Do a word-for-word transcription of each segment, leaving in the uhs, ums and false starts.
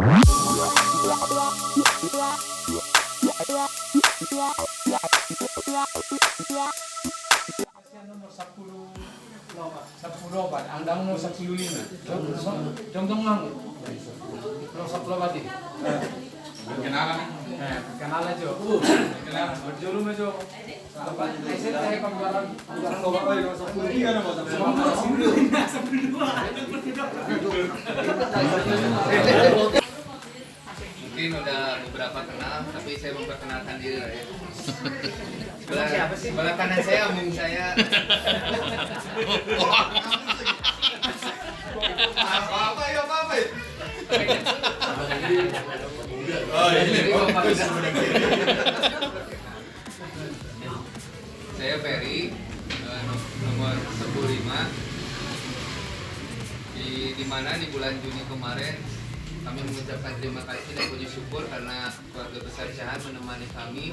Nomor sepuluh opat. Sepuluh opat, angka nomor sepuluh lima. Jom, jom, jom, jom, jom. Nomor sepuluh opat ini. Perkenalan. Eh, perkenalan, Jo. Perkenalan. Jom, Jo. Apa? Saya, saya pembahasan. Nomor sepuluh tiga, nomor sepuluh. Sepuluh dua. Mungkin udah beberapa kenal, tapi saya memperkenalkan diri lah ya. Sebelah, siapa sih? Sebelah kanan saya, omong saya. Apa-apa ya, apa-apa ya? Oh, ini. Jadi, Bapak udah Saya Ferry, eh, no-, nomor sepuluh lima. Di, di mana di bulan Juni kemarin kami mengucapkan terima kasih dan puji syukur karena keluarga besar Siahaan menemani kami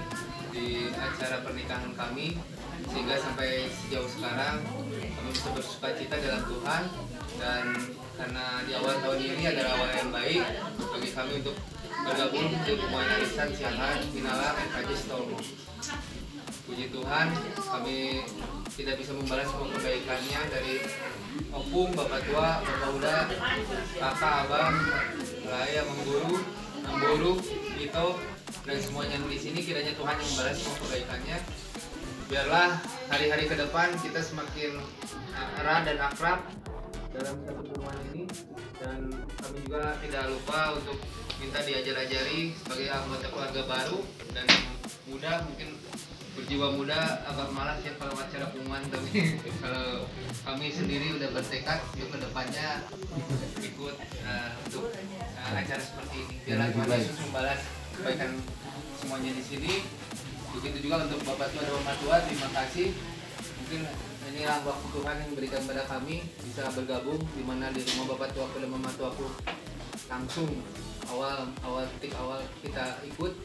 di acara pernikahan kami, sehingga sampai sejauh sekarang kami bisa bersukacita dalam Tuhan. Dan karena di awal tahun ini adalah awal yang baik bagi kami untuk bergabung di Pemuaian Arisan Siahaan Hinalang R K J Sitomo. Puji Tuhan, kami tidak bisa membalas semua kebaikannya dari Ompung, Bapak Tua, Bapak Uda, Kakak, Abang, Lae, Amang Guru, Amang Guru, Ito, dan semuanya yang di sini. Kiranya Tuhan yang membalas semua kebaikannya. Biarlah hari-hari ke depan kita semakin, eh, erat dan akrab dalam satu perumahan ini. Dan kami juga tidak lupa untuk minta diajar-ajari sebagai anggota keluarga baru dan muda, mungkin berjiwa muda, agak malas ya kalau acara pengumuman, tapi kalau kami sendiri udah bertekad untuk kedepannya ikut, eh, untuk, eh, acara seperti ini. Biarlah Tuhan Yesus membalas kebaikan semuanya di sini. Begitu juga untuk Bapak Tua dan Mama Tua, terima kasih. Mungkin inilah waktu Tuhan yang berikan pada kami bisa bergabung, di mana di rumah Bapak Tuaku dan Mama Tuaku langsung awal, awal, titik awal kita ikut.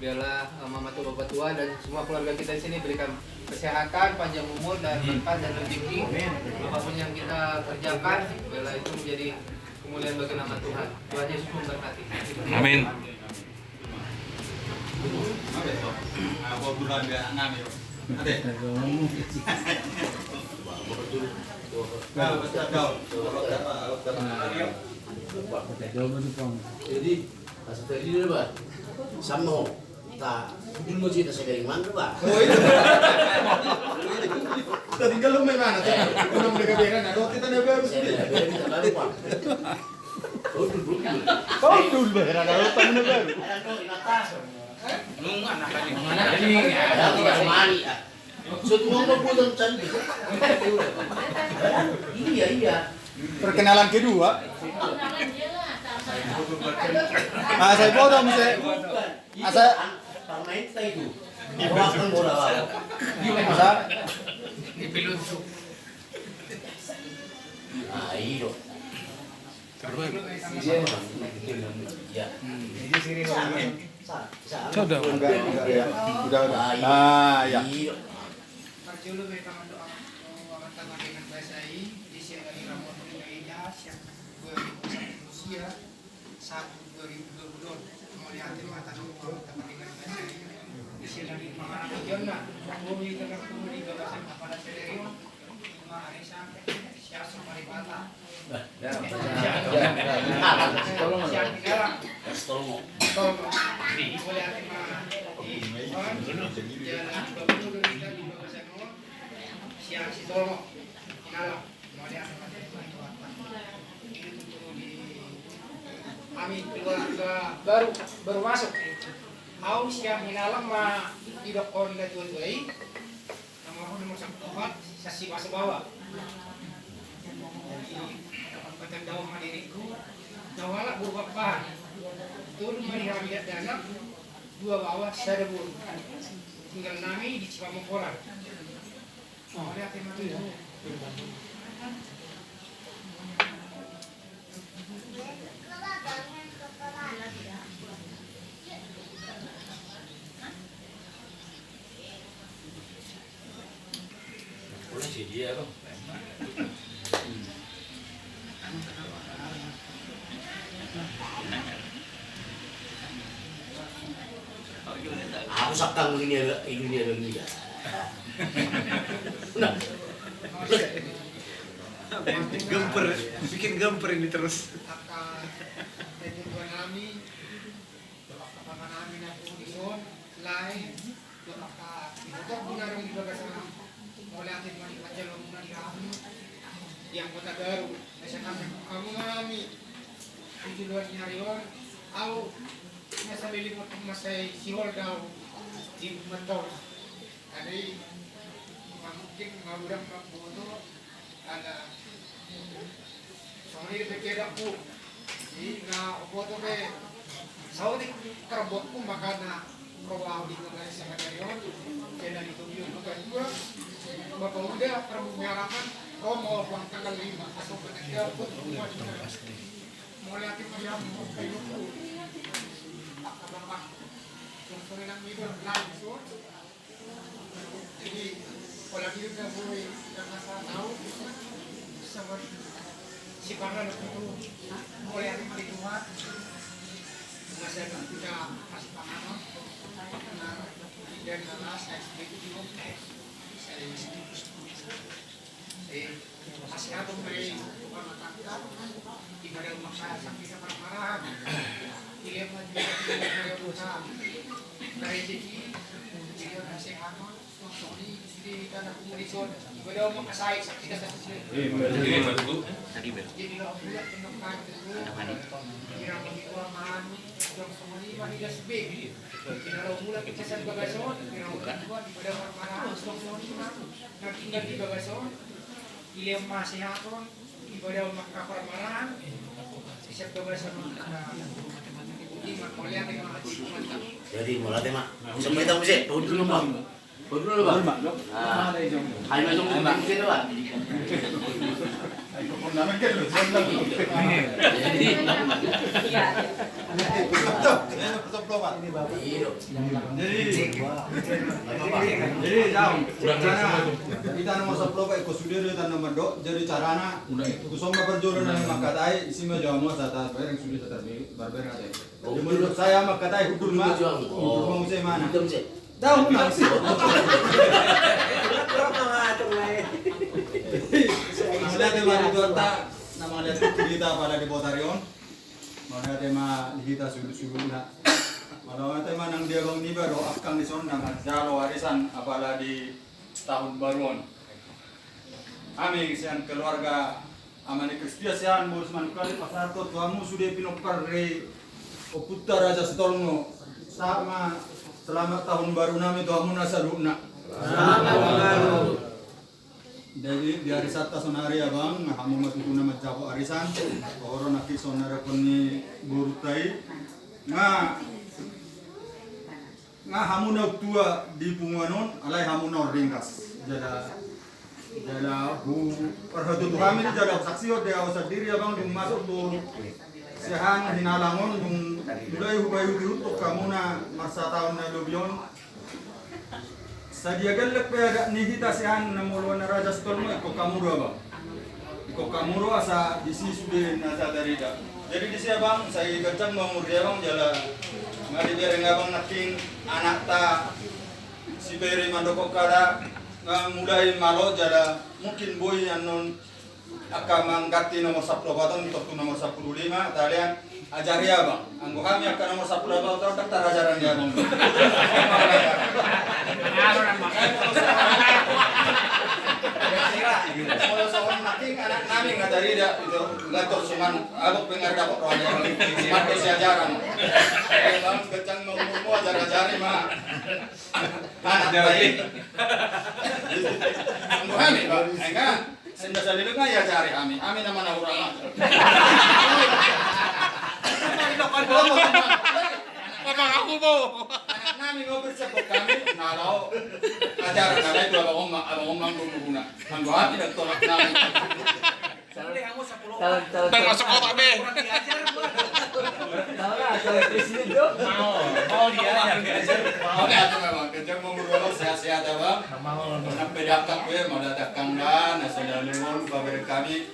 Biarlah, eh, Mama Tua, Bapak Tua, dan semua keluarga kita di sini berikan kesehatan, panjang umur, dan berkah dan rezeki. Apapun yang kita kerjakan, biarlah itu menjadi kemuliaan bagi nama Tuhan. Tuhan Yesus memberkati. Amin. Jadi, asa tadi dia, Pak. Sama ho. Ta, judul mau cerita saya dari mana, Pak? Oh, iya. Kita tinggal lu main mana, Pak? Belum ada keberan, ada kita ada baru. Saya ada baru, kita baru, Pak. Kau dulu, Pak. Kau dulu, Pak. Ada lu, Pak, ada baru. Nunggu anak tadi. Anak tadi. Ya, kita kemari, ya. Sudah mau buat dan cari. Iya, iya. Perkenalan kedua. Ah, saya potong, saya. Asa. Pamainta itu. Bawakan bola, Pak. Asa. Di Pilusu. Ah, iyo. Iya. Sudah. Enggak, enggak, ya. Udah, udah. Ah, iya. Parjolo ma hita mandok amanta pardenggan basa i, di sian ari Rabu Minggu i, sian dua ribu dua puluh sia, satu dua ribu dua puluh. Mauliate ma hita mandok amanta pardenggan basa i, di sian ari mangarap tujuanna. Bumi tengah bumi di bagasan kepala sadari on. Ima arisan sian Somaripata. Sian Hinalang. Sitolmo. Sitolmo. Mauliate ma hita. Sian Sitolmo. Hinalang. Mauliate ma hita. Ini untuk di kami keluarga baru, baru masuk. Au sian Hinalang ma didokkon na tua-tua i. Nomor, nomor sampulu opat, saksi basa bawa. Jadi, patandaon ma diringku, na halak boru Pakpahan. Tolu ma di hami dakdanak, dua bawa, sada boru. Tinggal nami di Cipamongkolan. Oh, iya. Sakang dunia, dunia, dunia. Nah. Gemper, bikin gemper ini terus. Angka, angka nami, angka nami na di son, lae, angka, itu guna dong di bagasan. Mauliate ma di panjalo muna di hami. Di anggota baru, na sian hamu nami. Di joloan ni ari on, au, na saleleng on mansai sihol do au di mantor. Jadi, nga mungkin nga udang mamboto, ala songon i do pe keadaan ku. Jadi, nga umboto pe saotik tarbuat ku, makana ro au di bagasan sadari on. Jadi, di topi on, bapa uda, parbumiaraman, ro ma au tanggal lima, asa ro pe keadaan ku. Mauliate ma di hamu, kayu ku. Angka bapa, songon i nang mido, lae di son. Jadi, pola hidup na boi, na masa tahu, sama si Parna na itu, mulai hari itu, Tuhan, masa itu kita kasih paham, nah, dan malah saya sedikit juga, saya sedikit, eh, Mauliate ma di hamu, angka ibadah masa sakit parmarahan. Ilean ma di hamu, angka rezeki, ilean ma di hamu, songon i di tanah kumuri son. Ibadah masa sakit, sakit. Jadi, lo, bulan penuh kan, kira-kira mahan, songon i ma di das be. Kira-kira bulan kita san bagason, kira-kira bulan ibadah parmarahan, songon i ma. Nangkin di bagason, ilean ma sehaton, ibadah ma angka parmarahan, siap bagason. Jadi, mauliate ma. Jadi, mauliate ma. Sampai tahu sih, tahu dulu, Bang. Tahu dulu, Bang. Ah. Hai, Bang, Bang. Jadi, Jadi, jadi, jadi, jam, rencana hita nomor sampulu opat, ingkon sude do hita na mandok, jadi carana, tu son ma parjolo na mangkatai, isi ma jam, asa tabereng sude, asa tabereng ate. Jadi, menurut saya, mangkatai hundul ma, hundul ma muse mana. Tahu, tahu. Mauliate ma di Tuhanta, na mangaliat hita pala di botari on. Mauliate ma di hita suhut-suhutna. Mauliate ma nang di abang niba dohot angkang di son na manjalo arisan apala di tahun baru on. Hami sian keluarga Ama ni Kristia sian Boru Simanungkalit pasahathon tu hamu sude pinompar ni ompunta Raja Sitolngo. Sahat ma selamat tahun baru nami tu hamu na saluhutna. Selamat tahun baru. Jadi, di arisanta sonari, abang, hamu ma tutu na manjalo arisan. Ro nangkin sonari pun ni borunta i. Nga, nga hamu na tua di punguan on, alai hamu na ringgas. Jala, jala hu, parhatutu hami, jala saksi on di au sandiri, abang, dung masuk tu sian hinalang on, dung mulai hubahen ihut tu hamuna masa taon na lobi on. Sadia gellek pe adat ni hita sian na molo na Raja Sitolngo, ingkon hamu do, abang. Ingkon hamu do asa disi sude na tarida. Jadi disi, abang, sai ganjang ma umur ni abang jala nga dibereng abang nangkin anakta si Peri mandok hon, kada, nga mulai malo jala mungkin boi annon angka mangganti nomor sampulu opat on, tor tu nomor sampulu lima, taida, ajari abang. Anggo hami angka nomor sampulu opat on, ndang tarajaran di abang. Molo songon nangkin anak nami nga tarida, itu, nga tor suman, abang pe nga dapot roha ni abang. Suman pe siajaran. Abang, ganjang ma umurmu, ajar-ajari ma. Anak lain. Anggo hami, bang, enggak. Senda saleleng nga iajari hami, hami nama na hurang. Apa aku mau? Anak nami mau bersepok kami, na laho ajaran, na laho tu abang oma, abang oma ngguguna. Anggo hami na tolak nami. Calon, calon, calon. Masuk kotak be. Tahu lah, calon presiden tuh. Mau, mau diajar, diajar. Mau. Oke, itu memang. Kencang mau berdoa, sehat-sehat ya, Bang. Mau. Sampai dakak be, mau datang dan, nah, selalu mau lupa beri kami.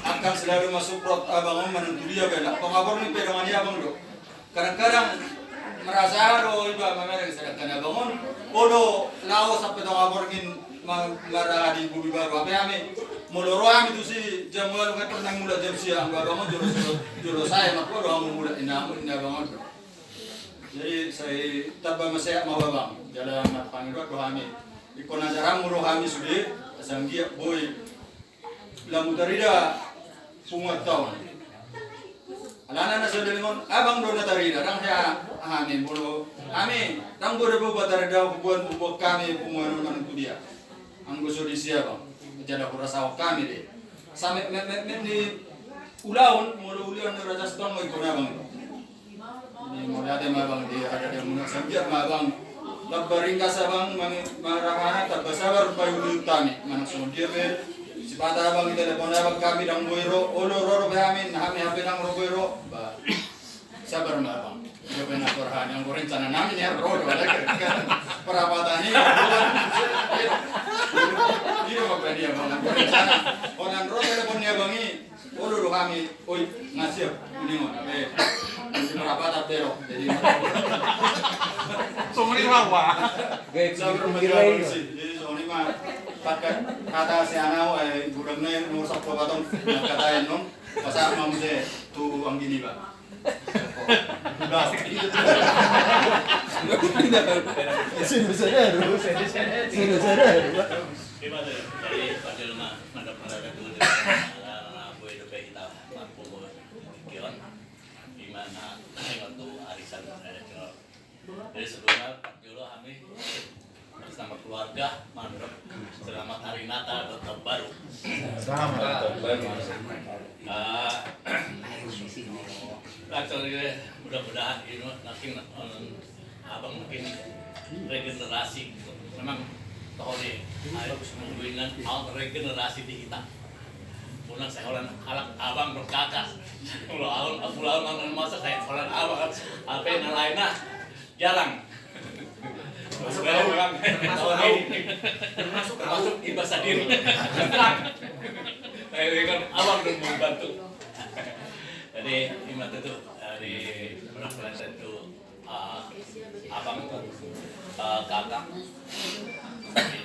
Akan selalu masuk rot abang, om, menentu dia bela. Pengabor ni pegangan dia, Bang, do. Kadang-kadang Merasa do iba mamereng, sedangkan abang on olo lao sampe tonga borngin ma-, marhaha di bumi baru. Hape hami molo ro hami tusi jam ualu, nga pernah mulak jam sia, anggo abang on jolo, jolo, jolo sae, marhua do hamu mulak, inna, inna abang on. Jadi sai tamba masehat ma ho abang, jala marpangidoan do hami. Ingkon ajaranmu do hami sude, asa anggiat boi lam tarida punguanta on. Alana na songon on, abang do na tarida, ndang hea hami, molo hami ndang boi do tarida punguan, punguan hami, punguan on manang tu dia. Anggo so disi abang, jala hurasahon hami do i. Sametmetmetmet ni ulaon, molo ulaon ni Raja Sitonggo ingkon abang do. Jadi mauliate ma abang di hadapanmuna, asa anggiat ma abang tamba ringgas abang, mang-, marahana, tamba sabar paihutihut hami. Manang songon dia pe sipata abang, ditelepon abang hami ndang boi ro, olo ro dope hami, na hami hape ndang ro boi ro. Ba, sabar ma abang. Dia pe na torhani, anggo rencana nami ni ro do, ada kan perapatan i. Iya, apa dia abang, anggo rencana. Onan ro telepon ni abang i. Olo do hami, oi, nga siap, kuningon, ape, di perapatan tero, jadi. Songon i ma. Jadi songon i ma, pakai kata si anau, eh, gudang nai nomor sapuluh patong, kata enon, pasahat ma muse tu anggi niba. Sini sadar, sini sadar. Jadi, pada ma, mandap-mandap tu, ala na boi dope hita mampu kion, di mana, waktu arisan, eh, jadi sebelumnya, Pak Jolo, kami bersama keluarga, mandap, selamat hari Natal dan tahun baru. Selamat tahun baru. Ah, actually, mudah-mudahan, you know, makin, um, abang makin regenerasi gitu. Memang toho ni, ayo, nungguin kan, aut regenerasi di hita. Unang sai holan halak abang dohot kakak. Molo ahu, molo ahu, masa sai holan abang. Ape na lain na jarang. Termasuk ahu. Termasuk ahu. Termasuk ahu. Termasuk iba sadiri. Ayo, kan abang dong membantu. Jadi, ima tutu, eh, di penampilan tentu, eh, abang, eh, kakak.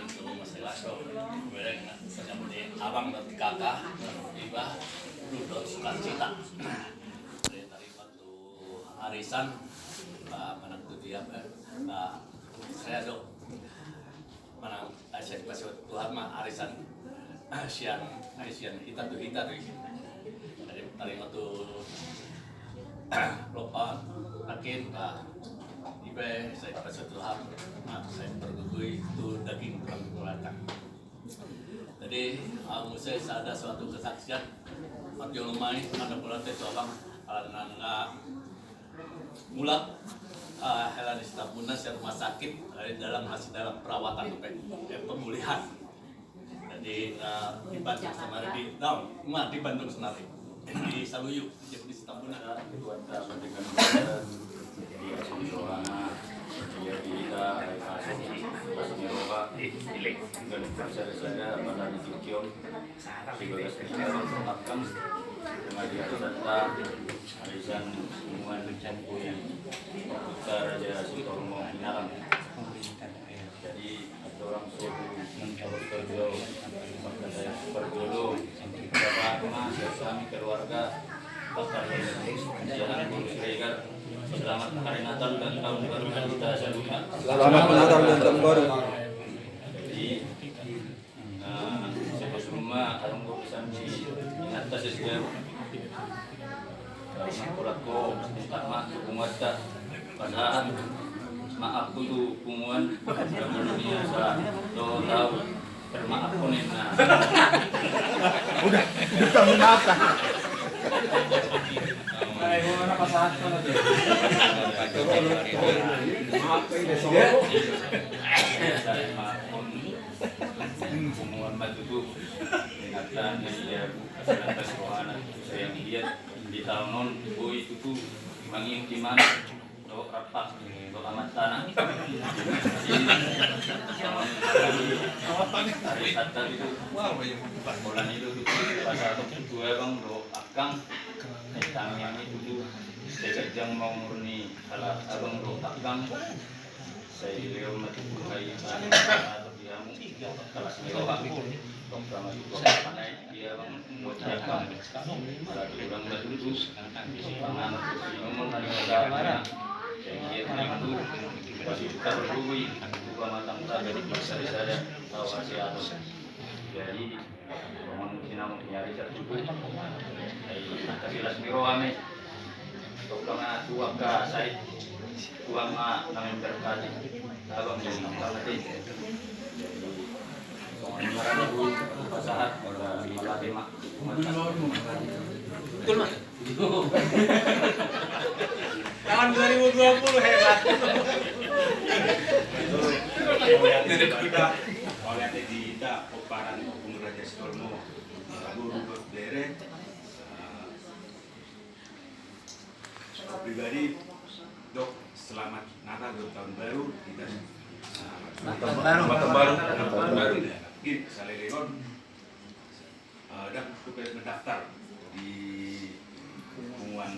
Itu masih laso. Bereng, sejak di abang dan kakak, iba, duduk sukacita. Dari tadi waktu arisan, eh, manang tu dia, eh, eh, saya do. Manang, eh, sian, masih Tuhan ma arisan, eh, sian, eh, sian hita tu hita do i. Jadi, tarima tu lopa, akin, bah, ipe, sai, masih Tuhan, nah, sai tergugui tu daging tulang belakang. Jadi, eh, muse sada suatu kesaksian, Marjolo mai, ada berarti tu abang, eh, nang, eh, mulak, eh, hela ni sitambunna sian rumah sakit, eh, dalam, masih dalam perawatan, eh, pemulihan. Jadi, eh, di Bandung saonari, di, nah, di Bandung saonari. Di Saluyu, di sitambunna. Di Asli Rohana, di Ita, Aik Asok, Asli Roha, dan sada-sada, pada di Jogja. Di bagas ni abang, di Jakarta, arisan punguan Ompu Raja Sitonggo Hinalang. Jadi, andorang so terus terjauh, maka saya perjolo, bapak, emak, kami keluarga, Pak Kades, jalan Gunung Siregar. Selamat Hari Natal dan Tahun Baru kita saluhutna. Selamat Natal dan Tahun Baru. Jadi, Nah, sian rumah, adong urusan di inanta sesegam. Kalau makulat ko, minta maaf tu punguanta. Pasahat maaf tu punguan. Yang belum biasa, do tahu. Permaaf ko ninna. Udah, udah kami maafkan. Nah, ibu mana pasahat kan aja. Maaf, ini semua. Punguan ma tutu, ingatan na ia, atas rohana, saya melihat di tahun on, boi tutu, mangihut imana, do rapak, do amat tanah. Jadi, tahun on, hari Sabtu itu, bulan itu tutu, pas satu dua bang, do akang, kami, kami tutu, Sai ganjang ma umur ni halak abang dohot tanggang. Sai lehon ma tutu hahipason di hamu, kelas ni roha. Tongka ma tutu hahipason di abang dohot tanggang. Ala tulang ma tutu panganon tu sinumon na di kota. Sai giat ma tutu. Pasti tarlumobi tu pamatangta, jadi bisa disada tahu hasil. Jadi Roman sinamot ni ari Sabtu. Ai angka silas ni roha ma i. Tongka ma tu angka sahit. Tuhan ma na memberkati. Abang jadi angka mate. Jadi songon i ma ra na boi pasahat mauliate ma. Betul ma. Tahun dua ribu dua puluh hebat. Mauliate di hita, pomparan Ompung Raja Sitoormo, Guru Bere. Pribadi, dok, selamat Natal, dok, tahun baru. Kita, selamat tahun baru. Selamat tahun baru. Selamat tahun baru. Saleleng on, eh, dah, tu pe mendaftar di Punguan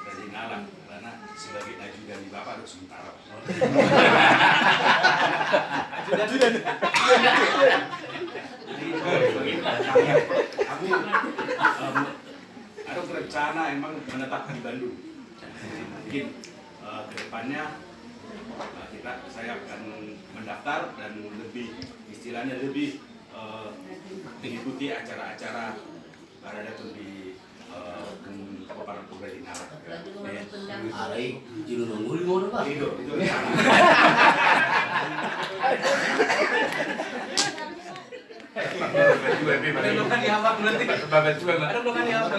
Raja Inalak, karena sebagai ajudan di Bapak dok sementara. Ajudan. Jadi, aku, em, ada rencana emang menetap di Bandung. Mungkin, eh, ke depannya, eh, kita, saya akan mendaftar dan lebih, istilahnya lebih eh, mengikuti acara-acara barada tu di, eh, Ompung, pomparan Ompung Raja Inalak. Ya. Alai, juru nunggu di mana, Pak? Itu, itu. Ada dokan di abang berarti. Ada dokan di abang.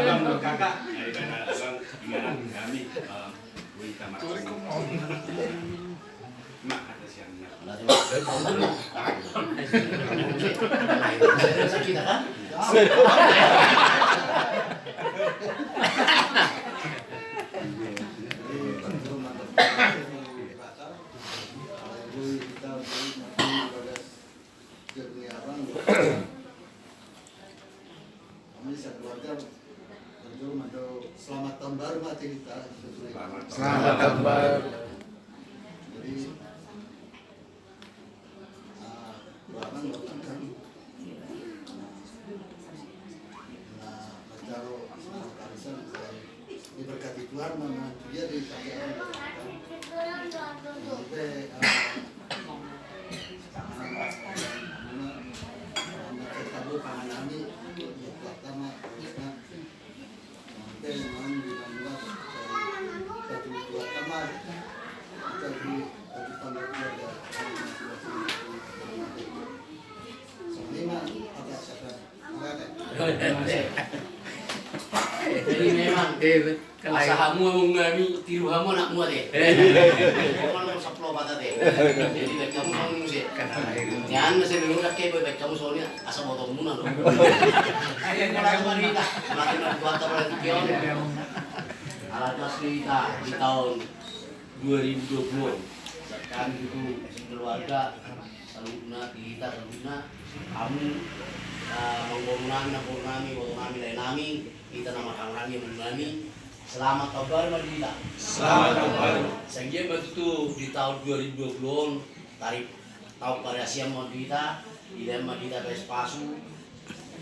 Abang, kakak. Abang, gimana kami, eh, Wih, tamat. Mak, kata siang. Kami sekeluarga berjuru mandok selamat tahun baru, Mak, cerita. Selamat tahun baru. Jadi, ah, doakan buat kami. Nah, mencari selamat arisan, diberkati Tuhan, mana dia di sana. Sampai, ah, mana, mana, mana, pangan kami, buat pertama, terusnya. Jadi memang, eh, asa hamu among nami, tiru hamu anakmu ate. Pokokna nomor sapulu opat ate. Jadi baen hamu songon i muse. Nian na sai memang dak ke baen hamu songon i. Asa botomu na do. Ayo, mulai marita. Mati na buat apa lagi, Pion? Ala jas ni hita di tahun dua ribu dua puluh. Kan itu keluarga, saluhutna, di hita saluhutna. Hamu, ah, amangboru nami, namboru nami, boru nami, lae nami, hita na marhahaanggi amangboru nami. Selamat tahun baru ma di hita. Selamat tahun baru. Sai anggiat ma tutu di tahun dua ribu dua puluh on, tarip taon parasian ma on di hita, dilehon ma di hita pasupasu,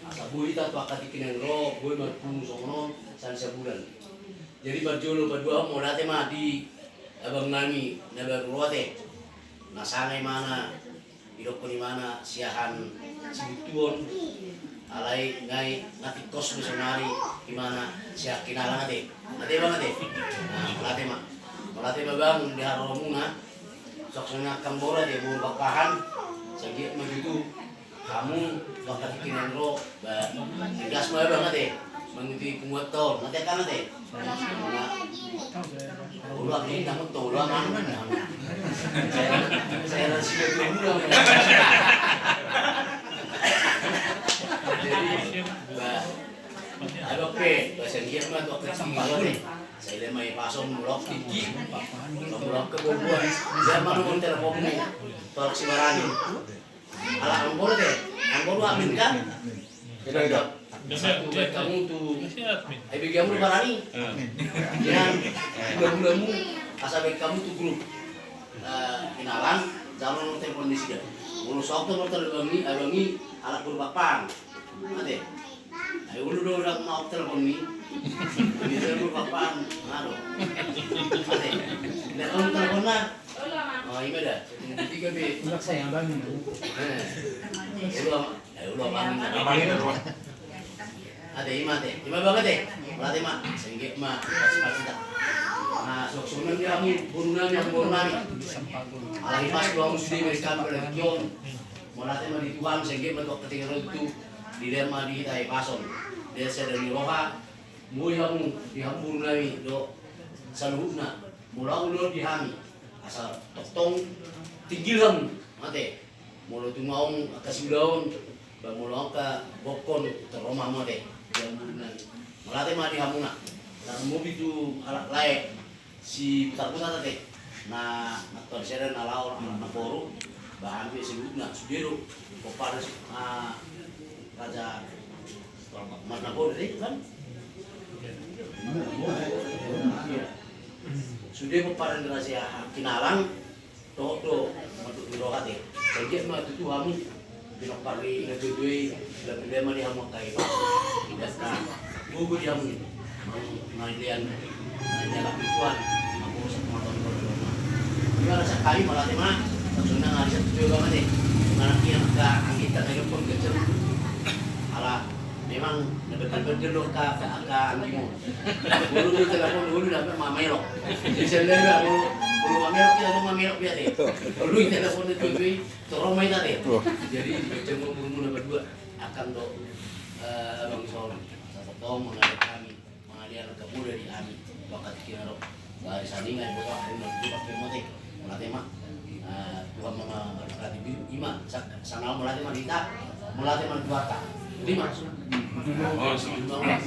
asa boi hita tu angka tingki na naeng ro, boi marpungu songon on, sian sabulan. Jadi parjolo paduahon mauliate ma di abang nami na baru ro ate, na sanga imana, didokkon imana siahaan sibuntuon, alai nunga tingkos do saonari imana siahaan hinalang ate. Ate bang ate. Nah, mauliate ma. Mauliate ma bang di haroromuna. Songon i angka boru ate, boru Pakpahan. Sai anggiat ma tutu hamu tu angka tingki na naeng ro, ba, tegas ma bang ate. Mangihut punguanta on. Ate kan ate. Ulu angin namun tolu angin. Saya, saya rasa itu ulu angin. Jadi, ba, adong pe, ba, sai anggiat ma tu angka tingki ate. Sai lehon ma i pason mulak tingki. Mulak ke bobuan. Dia ma nomor teleponmu. Tolak si barani. Ala amangboru ate. Amangboru amin kan? Itu, itu. Satu baen hamu tu, ai bege hamu do barani. Yang gula-gulamu, asa baen hamu tu grup. Kenalan, jalo telepon ni sian dia. Molo so aut telepon ni abang i, halak grup apaan? Ate. Ai ulu do udah mau telepon ni. Bisa grup apaan? Aduh. Ate. Lihat kamu telepon lah. Oh, ima da. Tiga be. Ulak saya abang ini. Eh. Ulu ama. Eh, ulu ama. Ate, ima ate. Ima bang ate. Mauliate ma. Sengge ma. Pas-pas ita. Nah, sok songon dia hamu boru nami, hamu boru nami. Alai pas do hamu sude beri kami pada kion. Mauliate ma di Tuhan, sengge ma tu angka tingki on tu. Dilehon ma di hita hahipason. Dilehon sada ni roha. Boi hamu, di hamu boru nami do saluhutna. Molo ahu do di hami. Asa tongtong tinggil hamu, ate. Molo tung adong angka siulaon, ba molo angka bokkon, torop ma hamu ate. Di hamu boru nami. Mauliate ma di hamuna. Tarlumobi tu halak lae. Siputar-putar ate. Na, na tor sada na laho, na, na poru. Bahan be sebutna, sude do. Kopar, ah, Raja Marnabor tadi kan? Sude pomparan ni Raja Kinalang, dohot do, mandok ni roha te. Jadi ma tutu hamu, pinompar ni na tutu i, dilehon ma di hamu angka i. Gogo di hamu i. Mangalean, mangalean Tuhan, hamu satu mata ni roha. Ima rasa kami mauliate ma, maksudna ngali satu dua banget deh. Mana kia angka anggita na pun kecil. Ala Memang na betul-betul do angka, angka, angka anggimu. Ulu do telepon, ulu na mamelok. Jadi selalu ulu, ulu mamelok, kita do mamelok biasa. Ulu telepon itu, itu, torop ma hita te. Jadi, di kecil umurmu na berdua, akan do, eh, abang Sol. Satu tong mengajak kami. Mangalean angka muda di hami, bakat kina ro. Bari saninga i boto, ari na tujuh pakai mote. Mauliate ma. Ah, Tuhan ma memberkati. Ima, sa-, sana mauliate ma di hita, mauliate ma di Tuhanta. Ima. Oh, sama.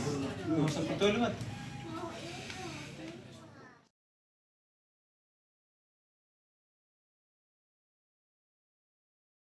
Sama.